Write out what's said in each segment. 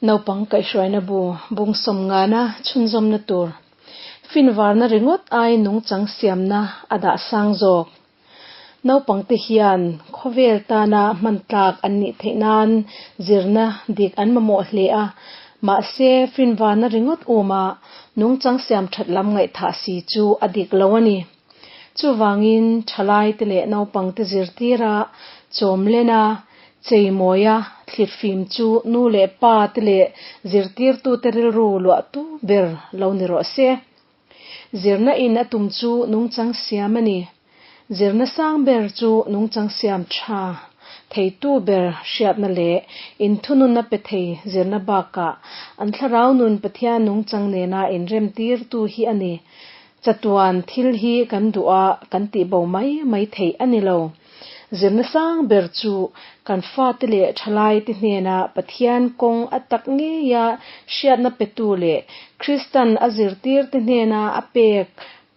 Naupang kaihhruaina bu bung sawmngana chhunzawmna tur finvarna ringawt ai nungchang siamna a dah sang zawk. Naupangte hian khawvel tana hman tlak an nih theih nan zirna dik an mamawh hle a, mahse finvarna ringawt uma nungchang siam that lam ngaihthah si chu a dik lo a ni. Chuvangin thalaite leh naupangte zirtira chawmlena cheimawia thlirfim chu nu leh pa te leh zirtirtute rilru luahtu ber lo ni rawh se. Zirna in a tum chu nungchang siam a ni. Zirna sang ber chu nungchang siam tha theitu ber hriatna leh inthununna pe thei zirna bakah an thlarau nun Pathian nungchang nena inremtirtu hi a ni. Chatuan thil hi kan duh a, kan tihbo mai mai theih a ni lo. Zirna sang ber chu kan fate leh thalaite hnena Pathian kawng a tak ngeia hriatna petu leh Kristan a zirtirte hnena a pek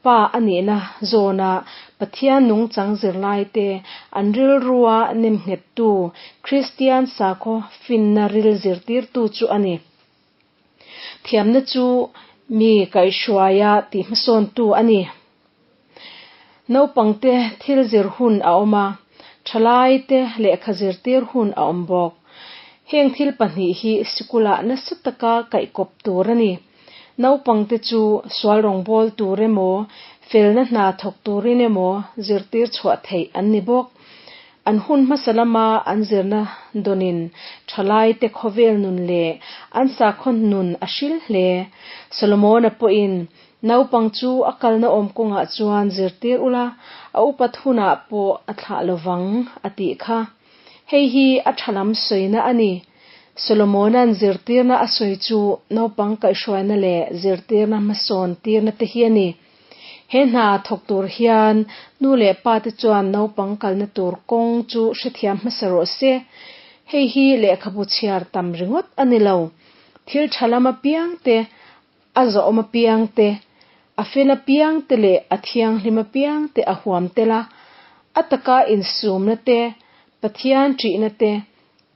Pa a nihna zawna Pathian nungchang zirlaite an rilrua nemnghettu Kristian sakhaw finna ril zirtirtu chu a ni. Thiamna chu mi kaihhruaia tihhmasawntu a ni. Naupangte thil zir hun a awm a, thalaite lehkha zirtir hun a awm bawk. Heng thil pahnih hi sikulah nasa taka kaihkawp tur a ni. Naupangte chu sual rawngbâwl tur emaw, felna hna thawk turin emaw zirtir chhuah theih an ni bawk. An hun hmasa lama an zirna dawnin thalaite khawvel nun leh an sakhaw nun a hril hle. Solomona pawhin, Naupang chu a kalna awm kawngah chuan zirtir ula, a upat hunah pawh a thlah lovang, a tih kha. Hei hi a tha lam sawina a ni. Solomona'n zirtirna a sawi chu naupang kaihhruaina leh zirtirna hmasawn tirna te hi a ni. He hna thawk tur hian nu leh pa te chuan naupang kalna tur kawng chu hrethiam hmasa rawh se. Hei hi lehkhabu chhiar tam ringawt a ni lo. Thil tha lam apiang te, a zawhawm apiang te, a fel apiang te leh a thianghlim apiang te a huam tel a, a taka insumna te, Pathian ṭihna te,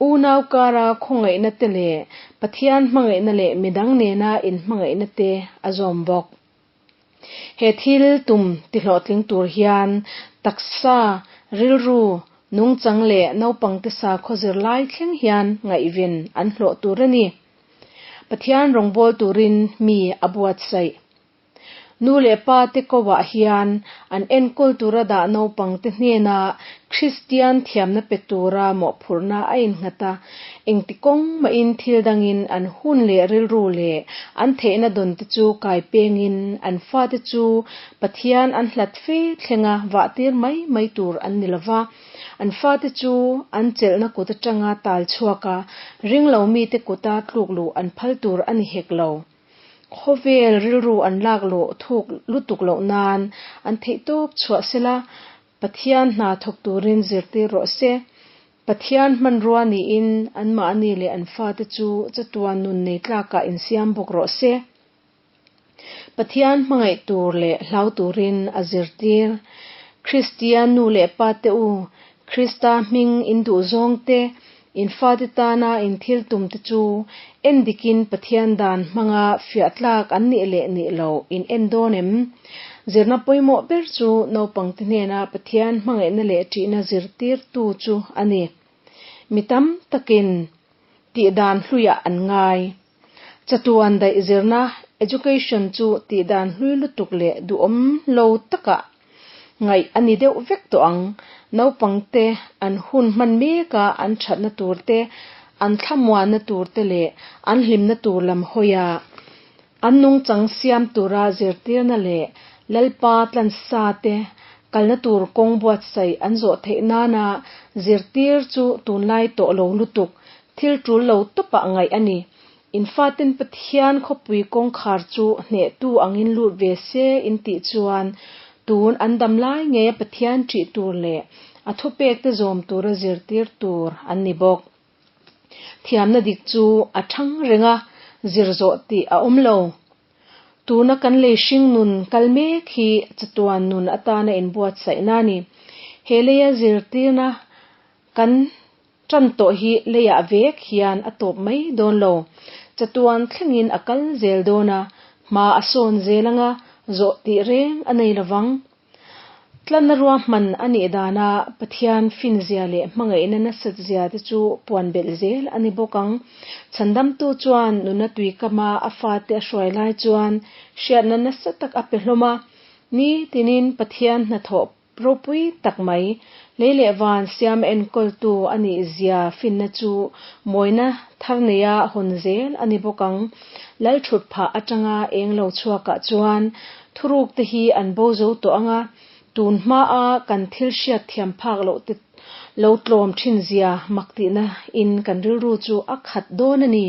Unau kara khawngaihna te leh Pathian hmangaihna leh midang nena inhmangaihna te a zawm bawk. He thil tum tihlawhtling tur hian taksa, rilru, nungchang leh naupangte sakhaw zirlai thleng hian ngaihven an hlawh tur a ni. Pathian rawngbâwl turin mi a buatsaih. Nu leh pa te koah hian an enkawl tura dah naupang te hnena Kristian thiamna pe tura mawhphurhna a innghat a, engti kawng mahin thil dangin an hun leh rilru leh an theihna dawn te chu kai pengin an fate chu Pathian an hlat fe thlenga vahtir mai mai tur an ni lova, an fate chu an chelhna kut atanga tal chhuaka ringlo mite kuta tluk luh an phal tur a ni hek lo. Khawvel rilru an lak lawh thuk lutuk loh nan an theihtawp chhuah sela, Pathian hna thawk turin zirtir rawh se. Pathian hmanrua niin anmahni leh an fate chu chatuan nun nei tlakah insiam bawk rawh se. Pathian hmangaih tur leh hlau turin a zirtir. Kristian nu leh pa te u, Krista hming in duhzawng te, In fate tana in thil tum te chu en dikin Pathian dan hmanga fiah tlak an nih leh nih loh in en dawn em? Zirna pawimawh ber chu naupangte hnena Pathian hmangaihna leh ṭihna zirtirtu chu a ni. Mi tam takin tihdan hluiah an ngai. Chatuan daih zirna, education, chu tihdan hlui lutuk leh duhawm lo takah ngaih a ni deuh vek tawh ang. Naupangte an hun hman meka an thatna tur te, an thlamuanna tur te leh an hlimna tur lam hawia an nungchang siam tura zirtirna leh Lalpa tlansa te kalna tur kawng buatsaih an zawh theih nana zirtir chu tunlai tawh lo lutuk thil tul lo tawpah ngaih a ni. In faten Pathian khawpui kawngkhar chu hnehtu angin lut ve se in tih chuan tun an dam lai ngeia Pathian ṭih tur leh a thupekte zawm tura zirtir tur an ni bawk. Thiamna dik chu a ṭhang reng a, zir zawh tih a awm lo. Tuna kan lei hring nun kal mek hi chatuan nun atana inbuatsaihna a ni. He leia zirtirna kan. Tan tawh hi leiah vek hian a tawp mai dawn lo. Chatuan thlengin a kal zel dawn a, hma a sawn zel anga zawh tih reng a nei lovang. Tlanna ruahman a nih dana Pathian finzia leh hmangaihna nasat zia te chu puan belh zel a ni bawk ang. Chhandamtu chuan nuna tuikama a fate a hruai lai chuan hriatna nasa tak a pe hlawm a, ni tinin Pathian hnathawh Ropui tak mai, lei leh van siam enkawltu a nih zia finna chu mawina thar neia hawn zel a ni bawk ang. Lal thut phah atanga eng lo chhuakah chuan thuruk te hi an bo zo tawh ang a, tun hmaa kan thil hriat thiam phak loh te lo tlawm thin zia mak tihna in kan rilru chu a khat dawn a ni.